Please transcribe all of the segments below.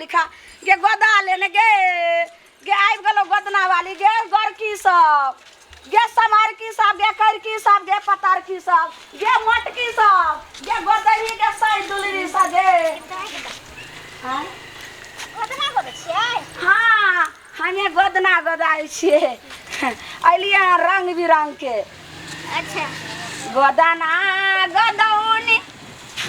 लिखा गे गोदा लेने गे गे आबि गेलौ गोदना वाली गे गोरकी सब गे समारकी सब गे करकी सब गे पतरकी सब गे मोटकी सब गे गोदही गे साई दुलरी सब गे। हाँ? गोदना गोदै छियै? हाँ, हमे गोदना गोदाइ छियै। अलियै हँ रंग बिरंग के। अच्छा। गोदना गोदौनी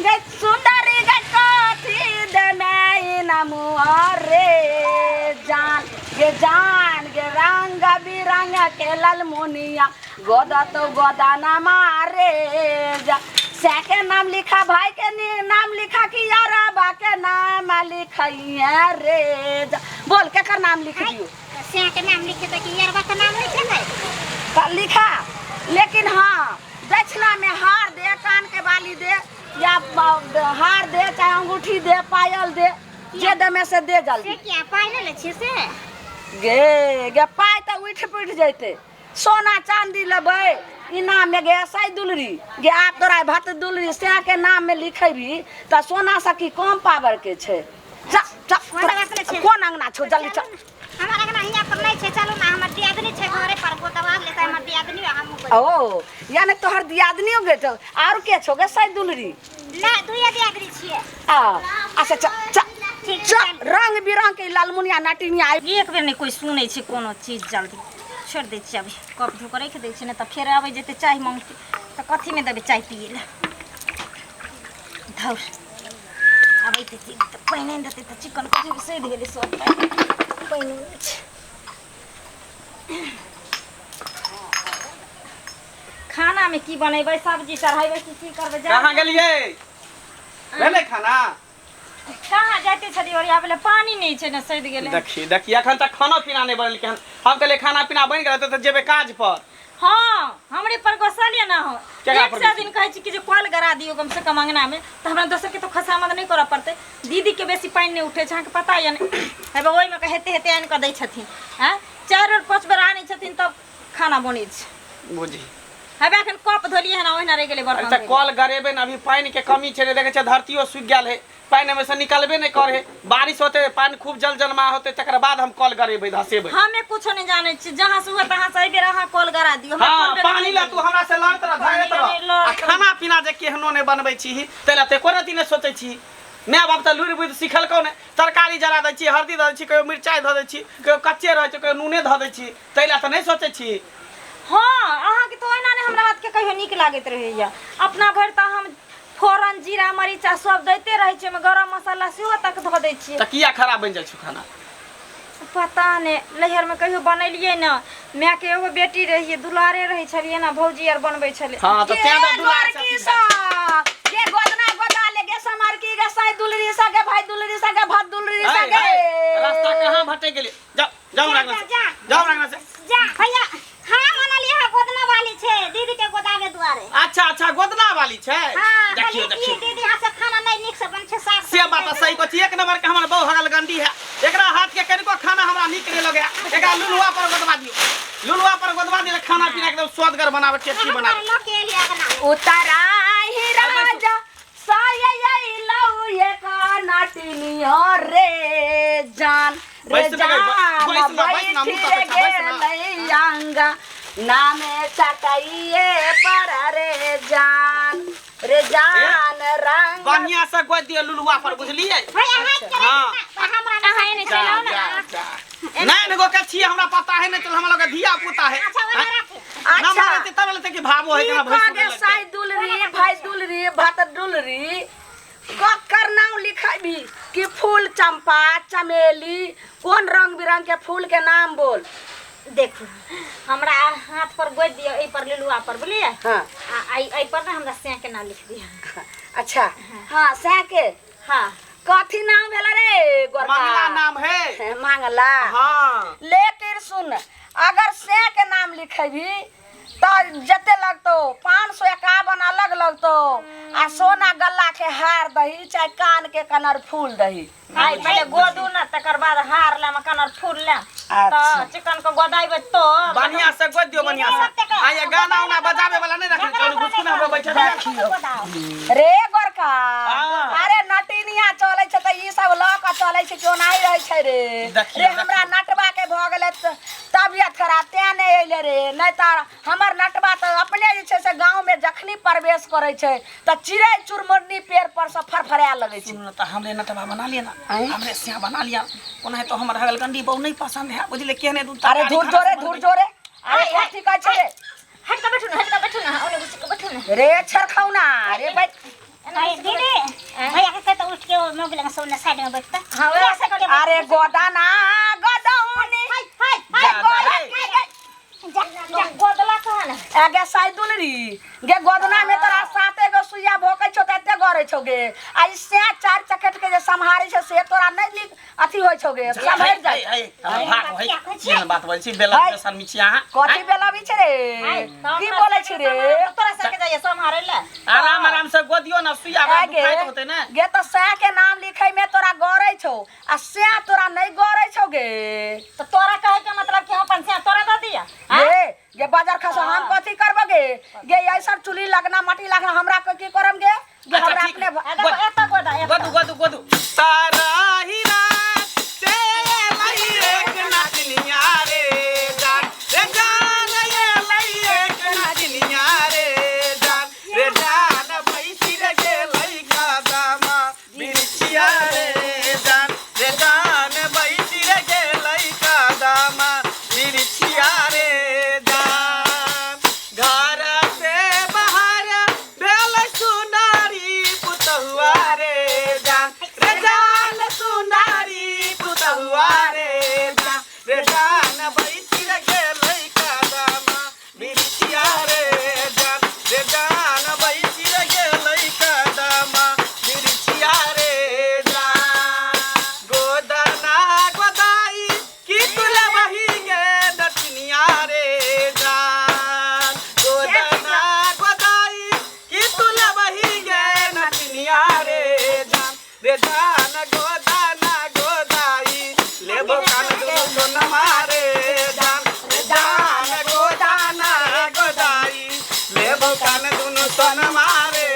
गे सुंदरी गे कथी देमे नमुआ रे जान गे जान गे रंग बिरंग के ललमुनिया गोदा तो गोदाना मारे जा। सै के नाम लिखा भाई के नाम लिखा कि यारा के नाम लिखैया रे जा। बोल केकर नाम लिख दियो? सै के नाम लिखे तो कि यारबा के नाम लिखे नहीं? त लिखा, लेकिन हाँ दक्षिणा में हार दे, कान के बाली दे, या हार दे, चाहे अंगूठी दे, पायल दे, जे दे में से दे जल्दी। से क्या पाय ले ले छी से? गे गे पाय तऽ उठि पुठि जैते। सोना चांदी लेबै इनाम में गे साई दुलरी गे आब तोरा भत दुलरी सै के नाम में लिखेबी तऽ सोना से की कम पावर के छै। जा जा। कोन बात नहि छै। कोन अंगना छौ? जल्दी चल। हमर अंगना हियाँ पर नहीं छै, चलू ना, हमर दियादनी छै घरे पर, गोदवा लेतै हमर दियादनी आ हमहूँ गोदवा। ओ यानी तोहर दियादनियो गे छौ, आर के छौ गे साई दुलरी? नहि, दुइये दियादनी छियै। आ अच्छा चल चल। ठीक छै, चल। चल। रंग बिरंग के लालमुनिया नटिनिया एक बेर नहि कोइ सुनै छै कोनो चीज, जल्दी छोड़ि दै छियै। अभी कप धो कऽ राखि दै छियै, नहि तऽ फेर आबै जेतै चाय मांगतै तऽ कथीमे देबै चाय पियै लए? धौर आबै तऽ पानि आनि देतै तऽ चिकन कथी सधि गेलै सब, पानि पानि नहि छै। खानामे की बनेबै? सब्जी चढ़ेबै कि की करबै? जा। कहाँ गेलियै? भेलै खाना? कहाँ जाइते छलियै, ओरियाबै लए पानि नहि छै ने, सधि गेलै। देखी देखी, एखन तक खाना पीना नहि बनेलकै हन। हम कहलियै खाना पीना बनि गेल हेतै तऽ जेबै काज पर। हाँ, हमरे पर गोसलिए ना हो। केकरा एक पर सौ गोसल? दिन कहै छी कि जे कल गरा दियौ कम से कम अंगना में, तऽ हमरा दोसर के तो खसामद नहि करऽ पड़तै। दीदी के बेसी पानि नहि उठै छै, अहाँके पता यऽ ने। हेबे ओहिमे के हेते हेते आनि कऽ दै छथिन। आँय, 4 बेर 5 बेर आनै छथिन तब खाना बनै छै। बुझी हेबे एखन कप धोलियै हन, ओहिना रहि गेलै अरे बर्तन तऽ धोइ। कल गरेबे ने, अभी पानि के कमी छै ने, देखै छै धरतियो सूखि गेल है, पानि ओहिमे से निकलबे नहि करे है। बारिश होते, पानि खूब जल जलमा होते, तकर बाद हम कल गरेबै, धसेबै। हमे कुछो नहि जानै छी, जहाँ से हुए तहाँ से एहि बेर अहाँ कल गरा दियौ हमरा। हाँ कल बेर पानि लए तू हमरा से लड़त रह, झगड़ैत रह, पानि लए आ खाना पीना जे केहनो नहि बनबै छी ताहि लए तऽ एको रत्ती नहि सोचै छी। माय बाप तऽ लुरि बुद्धि सिखलकौ नहि। तरकारी जरा दै छी, हल्दी दऽ दै छी, कहियो मिरचाइ धऽ दै छी, कहियो कच्चे रहै छै, कहियो नूने धऽ दै छी, ताहि लए तऽ नहि सोचै छी। हाँ, अहाँके तऽ ओहिना नहि हमरा हाथके कहियो नीक लागैत रहैया। अपना भरि तऽ हम फोरन जीरा मरीचा सब दैते रहै छियै, ओहिमे गरम मसाला सेहो तक धऽ दै छियै। तऽ किया खराब बनि जाइ छौ खाना? पता नहि, नैहरमे कहियो बनेलियै ने। मायके एगो बेटी रहियै, दुलारे रहै छलियै ने, भौजी आर बनबै छलै। हाँ तऽ गे तें तऽ दुलार गोरकी सब गे गोदना गोदा ले गे समरकी गे साई दुलरी सा गे भाई दुलरी सा गे भात दुलरी सा गे। रास्ता कहाँ भटक गेलियै? जाओ जाओ हमरा अंगना से, जा। जाओ हमरा अंगना से। जा भैया, हाँ मनलियै हँ, गोदना वाली छै दीदी के गोदावे दुआरे। अच्छा अच्छा, गोदना वाली छै। हाँ। देखियौ कहलियै देखियौ कि दीदी हाथ से खाना नहि नीक से बन छै, साग से बात तऽ सही कहै छी। एक नंबर के हमर बहु हगल गंडी है, एकरा हाथ के कनिको खाना हमरा नीक नहि लगैया। एकरा लुलुआ पर गोदवा दियौ, लुलुआ पर गोदवा दियौ, खाना पीना एकदम स्वादगर बनावे, टेस्टी बनावे। लऽ के एलियै अंगना मे। उतराही राजा साय लौ एक नटिनियो रे जान रे बैस ना गई, जान बैस ना, बैस ना, बैठ मुँह रे तक बैस ना। गेलै अंगा नामे चटैये पर रे जान रे जान रंग। बढ़िया से गोद दियौ लुलुआ पर, बुझलियै? भैया हाथ के हाँ। हमरा अहाँ एने जा चलि आउ ने। जा जा, नहीं गो के छियै, हमरा पता है नहीं, चल हमरा लोग धिया पुता है। अच्छा ओना राखे। ना अच्छा मारे तब लेते कि भावो है ई केना भैंस कह गे साई दुलरी भाई दुलरी भात दुलरी ककर नाम लिखेबी कि फूल चंपा चमेली कोन रंग बिरंग के फूल के नाम बोल। देखू, हमरा हाथ पर गोदि दियौ एहि पर लुलुआ पर, बुझलियै? हाँ। आ एहि पर ने हमरा सैं के नाम लिख दियौ। अच्छा हाँ, सैं के। हाँ। कथी नाम भेल रे गोरका? मंगला नाम है। मांगला। हाँ। लेकिन सुन, अगर सैं के नाम लिखेबी तऽ जते लगतौ 551 अलग लगतौ, आ सोना गल्ला के हार दही चाहे कान के कनर फूल दही। आइ पहिले गोदू ने, तकर बाद हार लेम, कनर फूल लेम। अच्छा। तऽ चिकन के गोदाइबै तो बढ़िया से गोद दियौ, बढ़िया से। आ ये गाना उना बजावे वाला नहीं रखने, चलू घुसकू ना, हमरा बैठे दियौ। रे गोरका। हाँ। अरे नटिनिया चलै छै तऽ ई सब लऽ कऽ चलै। चलै छै कि ओनाही रहै छै रे। देखियौ, रे हमरा नटवा के भऽ गेलै तबियत खराब, तें नहि अयलै रे, नहि तऽ हमर नटवा तऽ अपने जे छै से गाँवमे जखनी प्रवेश करै छै तऽ चिड़ै चुरमुन्नी पेड़ पर से फरफराए लगै छै। सुनू ने तऽ हमरे नटवा बना लिअ ने। आँय? हमरे सिया बना लिअ, ओनाहि तो हमर हगलगंडी बहु नहीं पसंद है, बुझले? केहने दू अरे तरकारी धूर खाना जोरे से धूर बनबै। जोरे, अरे कथी कहै छै रे? हट के बैठू ना, हट के बैठू ना, ओने घुस के बैठू ना। रे छरखौना रे, बैठ। अरे दीदी, भैया के कहते उठ के वो मोगल लंग सोने साइड में बैठता। हाँ, वैसे साइड के अरे गोदाना गोदौनी। हाय हाय। जा, जा, हे। जा जा। गोदला कहाँ ना? आगे साइदुल री गे, गोदना में तोरा साते गो सुइया भोकै छौ त एते गरै छौ गे, आ ई से चार चकेट के जे सम्हारै छै से तोरा नहि लीक अथी होइ छौ गे, सम्हरि जाइ। हे, हे, हमर भाग किया है कहै छियै? केहन बात बोलै छी बेला है। बेसन मी छी अहाँ। कथी बेलबी छै रे? की बोलै छी रे? तोरा सबके जाइए सम्हारे ले। आराम आराम से गोदियो ना, सुइया आ गे, दुखाइत होतै ने। गे तऽ सएह के नाम लिखै में तोरा गरै छौ आ सएह तोरा नहि गरै छौ गे। तो तोरा कहे के मतलब कि हम अपन से तोरा दऽ दिया? गे गे बाजार खसो, हम कथी करब गे? गे ऐसा चुली लगना माटी लगना हमरा के की करम गे? गे अच्छा, हमरा ठीक अपने है। देखो एतऽ गोदा एतऽ। गोदू गोदू गोदू तारा हीरा से लई एक नाचनिया रे जान, रे जान ये लई एक नाचनिया रे जान, रे जान भैंसी रे गेलै गादामा बिरछिया रे जान, रे जान भैंसी रे गेलै गादामा बिरछिया रे जान। घर से बाहर भेल सुनारी पुतहुआ रे जान, रे जान सुनारी पुतहुआ रे जान, रे जान बैसी रे गेलै कदमा बिरछिया रे जान, रे जान बैसी रे गेलै कदमा बिरछिया रे जान। गोदना गोदाई की तुला बही गे नटनिया रे जान, गोदना गोदाई की तुला बही गे नटनिया रे जान, रे जान गोदना गोदाई लेबो कान दुनु सोनमा रे जान, रे जान गोदना गोदाई लेबो कान दुनु सोनमा रे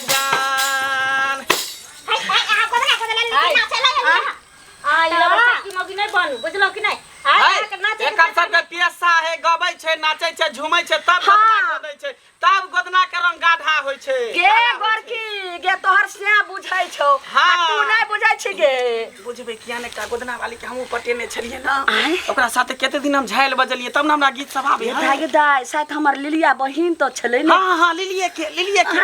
जान। हाय हाय, अहाँ गोदना गोदना लेके नाचे लागल। आ ई लबर चक्की मौगी नहि बनू, बुझलहुँ कि नहि? आ है, अहाँके नाचे के एकर सबके पेशा है, गबै छै, नाचै छै, झूमै छै, तब गोदना गोदै छै, तब गोदना के रंग गाढ़ा होइ छै। गे गोरकी गे, तोहर स्नेह बुझै छौ आ तू नहि बुझै छी गे। बुझबै किया ने, का गोदना वाली के हमहूँ पटेने छलियै ना, ओकरा साथे कते दिन हम झाइल बजलियै तब ने हमरा गीत सब आबै गे है। दाइ गे दाइ, शायद हमर लिलिया बहिन तो छलै ने। हाँ हाँ, लिलिये के, लिलिये के।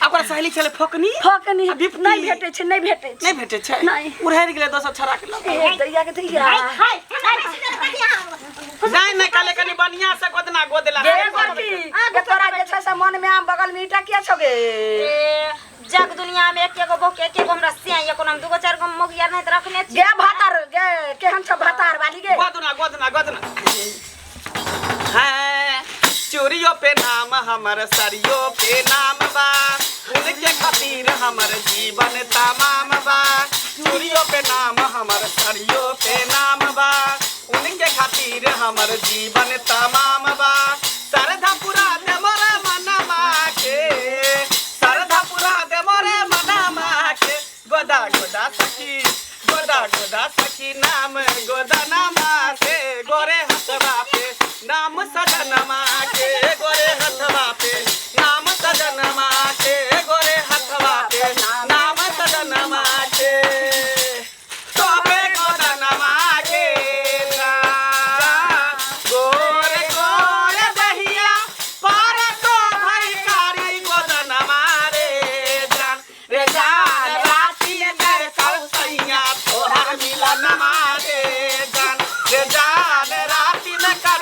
आ ओकरा सहेली छलै फोकनी। फकनी। आ बिपटी। नहि भेटै छै, नहि भेटै छै। नहि भेटै छै? नहि। उड़हरि गेलै दोसर छड़ा के लग। ए दैया के दैया। हाय हाय, हमरा नहि नहि, काले कनि बढ़िया से गोदना गोदला। गे गोरकी गे, तोरा जे छै से मन में आम बगल में ईटा किया छौ गे? ए, जग दुनिया में एक एगो बहू के एक एगो हमरा सिया ये, कोनो हम दूगो चार गो मौगी आर नहि तऽ रखने छी। गे भातार गे, केहन छौ भातार वाली गे? गोदना गोदना गोदना है, चूड़ियों पे नाम हमर, सरियो पे नाम बा, उनके खातिर हमर जीवन तमाम बा। चूड़ियों पे नाम हमर, सरियो पे नाम बा, उनके खातिर हमर जीवन तमाम बा। श्रद्धा पूरा दे मोरे मनमा के, श्रद्धा पूरा दे मोरे मनमा के, गोदा गोदा सखी, गोदा गोदा सखी, नाम गोदनमा से गोरे हथवा पे नाम सजनमा के, गोरे हथवा पे नाम सजनमा के, गोरे हथवा पे नाम सजनमा के, तोबे गोदनमा के नाम। गोरे गोरे दहिया पार तो भई कारी गोदनमा रे जान, रे जान राती में कौसैया तोहर मिलनमा रे जान, रे जान राती में कर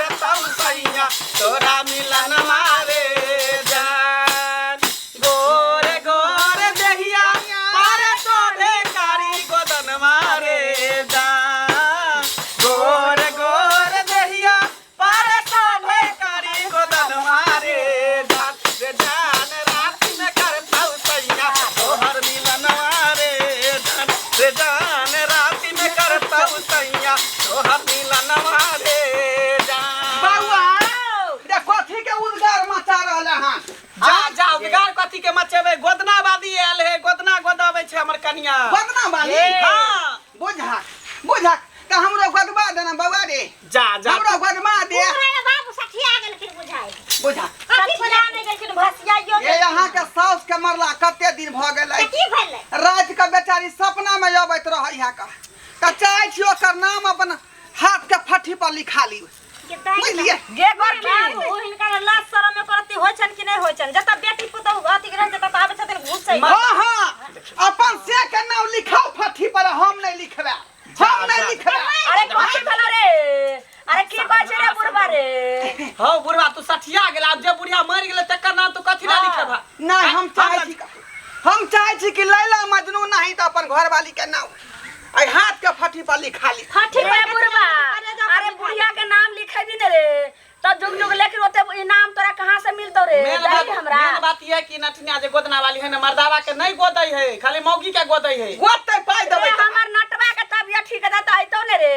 सैया तोरा मिलनमा रे जान। गोरे गोरे दहिया पार तो भे कारी गोदनमा रे जान, गोरे गोरे दहिया पार तो भे कारी गोदनमा रे जान, रे जान राति में कर सैया तोहर मिलनवा रे जान, रे जान राति में कर सैया तोहर मिलनवा रे जान। बउआ रे, कथी के उद्गार मचा रहल हन? जा जा, उद्गार कथी के मचेबै? गोदना वाली आयल है, गोदना गोदाबै छै हमर कनिया। गोदना वाली? हाँ। बुझा कते दिन भऽ गेलै। की भेलै? राति के बेचारी सपना में अबैत रहै है का, तऽ चाहै छी ओकर नाम अपन हाथ के फट्ठी पर लिखा ली, बुझलियै? गे गोरकी, बाबू, हिनकर लाज शरम एको रत्ती होइ छनि कि नहि होइ छनि? जतऽ बेटी पुतहु अथी रहै छै ततऽ आबै छथिन घुसै। हाँ हाँ, अपन से के नाम लिखाओ फट्ठी पर, हम नहीं लिखबे, हम नहीं लिखबे। अरे कथी भेलो रे? अरे की कहै छै रे बुढ़बा रे? हौ बुढ़वा, तू सठिया गेल। आब जे बुढ़िया मरि गेलै तकर नाम तू कथी ला लिखेबा? नहीं, हम चाहे छी, हम चाहे छी कि लैला मजनू नहीं तो अपन घरवाली के नाम आई हाथ के फट्ठी पर लिखा ली। फट्ठी रे पर बुढ़बा, अरे बुढ़िया के नाम लिखेबी ने रे तब जुग जुग, लेकिन ओते इनाम तोरा कहाँ से मिलतो रे? मेन दही बात, हमरा मेन बात यह है कि नटनिया जे गोदना वाली है ना, मर्दावा के नहीं गोदै है, खाली मौगी के गोदै है। गोते पाई रे देबै तऽ। हमर नटवा के तबियत ठीक है त अइतो ने रे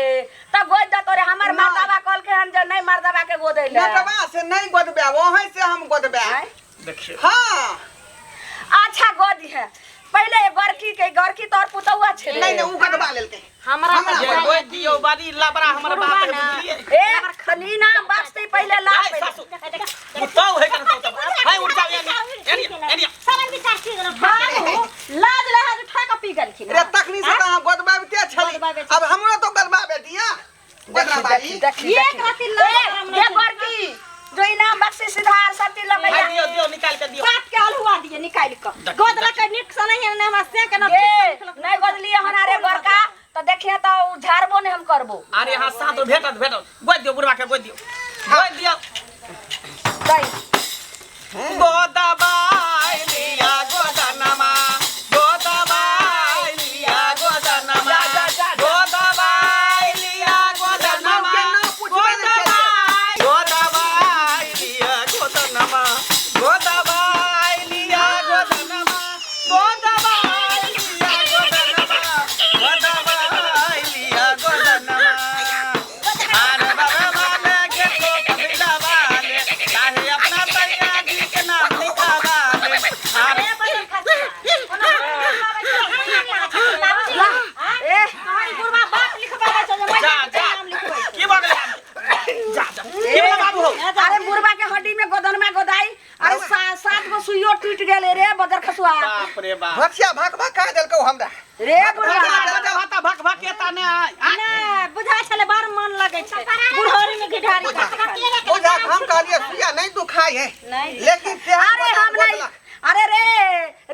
त गोद दतो रे। हमर नहीं। मर्दावा कहलके हन जे नहीं मर्दावा के गोदै ले। नटवा से नहीं गोदबे, वहीं से हम गोदबे। देखियो। हाँ। अच्छा गोदी है पहले गोरकी के, गोरकी तोर पुतौआ छे रे। नहीं नहीं, उ गोदबा लेलकै हमरा हमरा ये गोद दियो, बड़ी लबड़ा हमर बाप है, बुझलियै? ए तनी नाम बख्शते पहले ला आय, पहिले। सासु पुतौ है कन तो हाय, उठ जाओ एनिया एनिया एनिया। सावन विचार की गेलो। बाबू, लाज लहाज उठा कऽ पी गेलखिन। रे तखनी से तऽ अहाँ गोदबाबिते छली, गोदबाबै अब हमरो तो गोदबाबे दिया गोदना बाली। देखी एक रत्ती लाज शरम ए नहि। गोरकी जो इनाम बख्शी सीधा सब चीज हाय लगैया। दियो दियो, निकाल के दियो। बाप के अलहुआ दिए निकालि कऽ गोद लऽ नीक सँ नहि है, हमरा से के ना गे नहीं गोदलिए हन रे गोरका तो देखिए तो उ झाड़बो नहीं हम करबो। अरे यहाँ सात भेटत भेटत, गोद दियो बुढ़वा के, गोद दियो, गोद दियो। दही गोदबाई लिया गोदनमा, गोदबाई लिया गोदनमा, गोदबाई लिया गोदनमा, के नाम पूछबे नहि केलियै। गोदबाई लिया गोदनमा, गोदबाई लिया गोदनमा, गोदबाई लिया गोदनमा, गोदबाई लिया गोदनमा। आरे बाबा माने के तो कबिला वाले, काहे अपना सैया जी के नाम लिखावाले। आरे ए जा जा, की भऽ गेलै? जा जा, की भेलै बाबू हौ? अरे बुढ़बा के हड्डी में गोदन में गोदाई, अरे सात गो सुइयो टूट गेले रे बदर खसुआ। बाप रे बाप। भथिया भाग भाग कह देलकौ हमरा। रे बुढ़बा, भाता भक भक एता ने आय। नहि बुझा छलै, बड़ मन लगै छै बुढ़ौरी में घिढारी। बुझा हम कहलियै सुइया नहीं दुखाई है, नहीं। लेकिन तेहन अरे हम गोदना नहीं गोदलक। अरे रे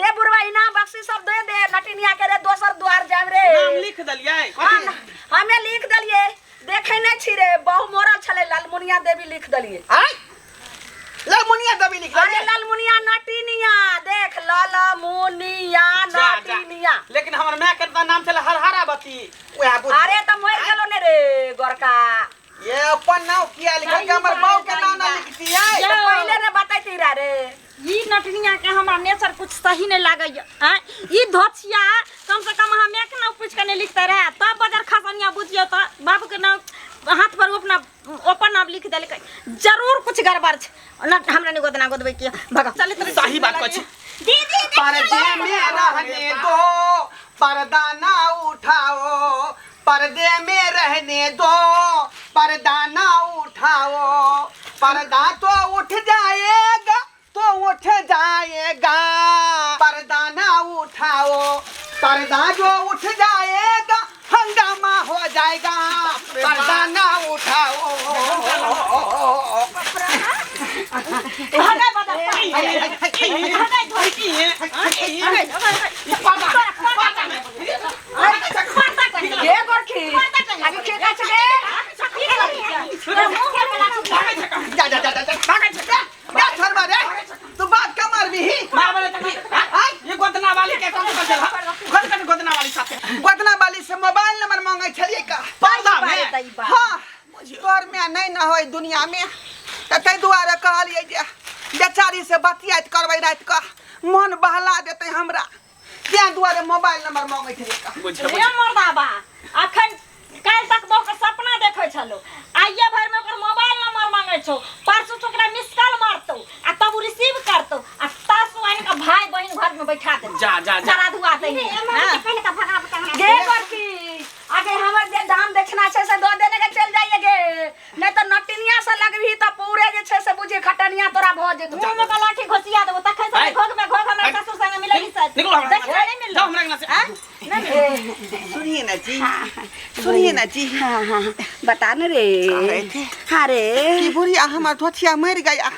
रे बुढ़बा इनाम बख्शी सब दे दे नटिनिया के रे, दोसर द्वार जाम रे। नाम लिख देलियै? हमे लिख देलिए, देखे नहीं छी रे, बहु मोरल छले लालमुनिया देवी लिख देलिए। आय लमुनिया देवी लिख अरे देलियै। लालमुनिया नटिनिया, देख लालमुनिया जा जा। नटिनिया। लेकिन हमर माय के तऽ नाम छलै हरहरावती। उएह बुझ। अरे त मर गेलो ने रे गोरका। ये अपन नाम किया लिखल के हमर बाऊ के नाम ना लिखतियै? त पहिले ने बतैती रा रे। ई नटनिया के हमरा नेचर कुछ सही नहीं लागैया। आँय, ई धोछिया कम से कम अहाँ माय के नाम पूछि के नहीं लिखते रहे तब बजर खसनिया बुझियौ तऽ बाबू के नाम हाथ पर अपना अपन नाम लिख देलकै, जरूर कुछ गड़बड़ छै। ना हमरा नहीं गोदना गोदबै के भगा चले। सही बात कहै छी। दीदी। पर्दे में रहने दो, पर्दा ना उठाओ, पर्दे में रहने दो, पर्दा ना उठाओ, पर्दा तो उठ जाएगा तो उठ जाएगा, पर्दा ना उठाओ, पर्दा जो उठ जाएगा हंगामा हो जाएगा, पर्दा ना उठाओ। भगाइ बदर गे गोरकी, आगे के का छे गे? जा जा जा जा जा, भागै छै, जा जा छोड़बा रे, तू बात का मारबी ही? मारबे तखनी ई गोदना वाली के कथी कर छल? कथी कथी गोदना वाली साथे? गोदना वाली से मोबाइल नंबर मांगे छलियै का पर्दा में? हाँ, तोर में नहीं न होय दुनिया में, तऽ ताहि दुआरे कहलियै जे बेचारी से बतियाइत करबै राति कऽ, मन बहला देतै हमरा, ताहि दुआरे मोबाइल नंबर मांगे छलियै का। बुझ रे मर्दाबा, अखन काल्हि तक बहु के सपना देखै छलो, आइए भरि में ओकर मोबाइल नंबर मांगै छौ, परसू से ओकरा मिस कॉल मारतौ आ तब उ रिसीव करतौ आ तरसू आनि कऽ भाई बहिन घर में बैठा देतौ। जा जा जा। चरा धुआ दै। पहिले तऽ भगा बता हमरा। गे गोरकी, आगे हमर जे दाम देखना छै से दऽ देने के चलि जाइए गे, नहीं तऽ नटिनिया से लगबही तऽ पूरे जे छै से बुझी खटनिया तोरा भऽ जेतौ। मुंह में का लाठी घोसिया देबो तखन से आइ। घोघ में घोघ हमरा आइ। ससुर संगे मिलै। निकलो हमरा देखै नहि मिलल। जाओ हमरा अंगना से। आँय? नहि मिलल। सुनिए ना जी, सुनिए ना जी। हाँ हाँ बता न रे। कह रहे थे। हाँ रे। कि बुढ़िया हमार धोथिया मर गया,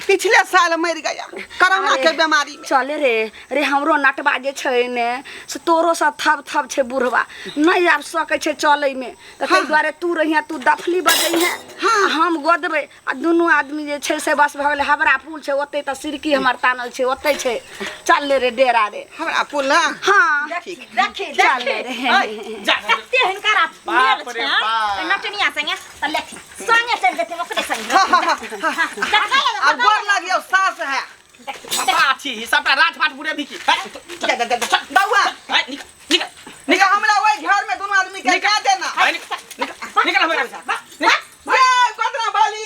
पिछले साल मर गया कोरोना के बीमारी में। चले रे रे, हमरो नटबा जे छै ने से तोरो सब थब थब छै, बुढ़वा नहि आब सकै छै चलै में, तऽ ताहि दुआरे तू रहिहे, तू दफली बजैहे। हाँ। हम गोदबै आ दुनू आदमी जे छै से बस भऽ गेलै। हबरा पुल छै ओतै, तऽ सिरकी हमर तानल छै ओतै छै। चल ले रे डेरा रे। हमरा पुल ना? हाँ। देखी देखी। चल ले रे। ओइ, जा। कते हिनकर आप बाप मेल रे छै, बाप। ओइ नटनिया संगे तऽ लेथिन, संगे चलि जेथिन ओकरे संगे। हाँ, हाँ, हाँ, हाँ। अब गोर लागियो, सास है। सबटा छी, सबटा राजपाट बुढ़े भी की। जा, जा, जा, जा। बउआ। निकल निकल। निकल, हमरा ओहि घर में दोनों आदमी के निकल। जा देना। निकल निकल निकल हमरा निकल। ये गोदना वाली।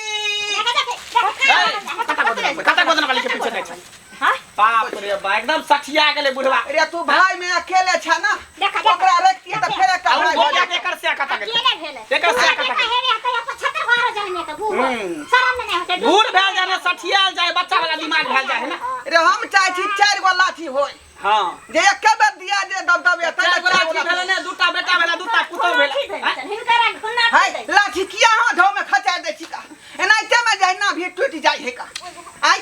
कता गोदना वाली के पीछे जाइ छै? हाँ? बाप रे बा, एकदम सठिया गेलै बुढ़वा। अरे तू भाई में अकेले छ ना? देखा, देखा। ओकरा रखतिए त फेर एक आ उ भाई भऽ गोलिया जाइत। के एकर से कता गेलै? अकेले भेलै। एकर से कता देखा गेलै? हेरे हतै 75 घर जहने के बूढ़। शरम नहि होतै। बूढ़ भेल जाय ने, सठियाल जाय, बच्चा वाला दिमाग भेल जाय है ना। रे हम चाहे छी चारि गो लाठी होय। हाँ। जे एके बेर दिया जे दब दब एतै। चारि गो लाठी भेलै ने, दूटा बेटा भेलै, दूटा पुतोह भेलै। आँय? हिनकर घुन्ना। हाय, लाठी किया हाथ धो में खचा दै छी का? एनाहिते में जहिना भी टूटि जाइ है का आइ।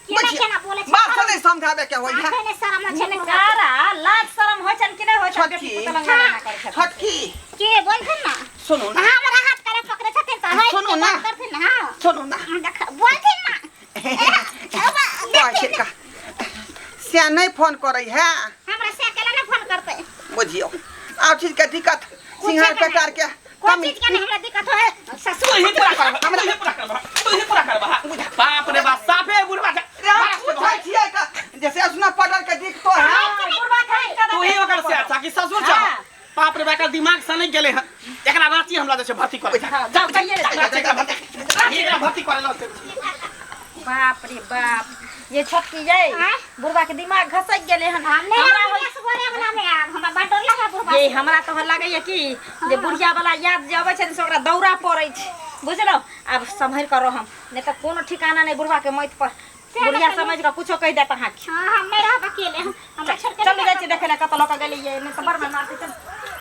केना केना बोलै छै? बात से नहीं समझाबे के होय है। आँखे नहि शरम छै ने। हिनकरा लाज शरम होइ छनि कि नहि होइ छनि? बेटी छोटकी। पुतोह लग ना करै छथिन। छोटकी। के बोलथिन ना? सुनू ना। हमरा हाथ करे पकड़े छथिन तऽ है। सुनू ना। करथिन ना। हाँ। सुनू ना। देख, बोलथिन ना। कहै छै का से नहीं फोन करै है? हमरा से अकेला ना फोन करतै। बुझियौ आब चीज के दिक्कत सिंघार पेटार के कोन कमी। चीज के नहीं हमरा दिक्कत होय ससुर। तू ही पूरा करबा, तू ही पूरा करबा, तू ही पूरा करबा। बाप रे बाप, साफे बुढ़वा छै। रे हम पूछै छियै का जैसे असना पडल के दिक्कतो है। बुढ़वा खाइ कऽ तू ही ओकर से अच्छा कि ससुर छ? हाँ। बाप रे बाप, एकर दिमाग सनक गेलै हन। एकरा रांची हमरा जे छै भर्ती करे। जाउ कहिये रे। रांची एकरा भर्ती, रांची एकरा भर्ती करे लऽ। बाप रे बाप, ये छोटकी ये आँय? बुढ़वा के दिमाग घसक गेलै हन। हम नहि हमरा हमरा होइ घरे अंगना में आब हमरा बड़ डर लगे बुढ़बा। ये हमरा तो लागैया कि जे बुढ़िया वाला याद जे अबै छै ने से ओकरा दौरा पड़ै छै, बुझलहुँ? आब सम्हरि कऽ रहम, नहि तऽ कोनो ठिकाना नहि बुढ़वा के मौत पर। बुढ़िया समझ कऽ कुछो कहि देत अहाँके। हाँ, हम नहि रहब अकेले, हमरा छोड़ के। चलू, जाइ छी देखै लए कतऽ लऽ कऽ गेलियै, नहि तऽ बड़ मारतै। चल।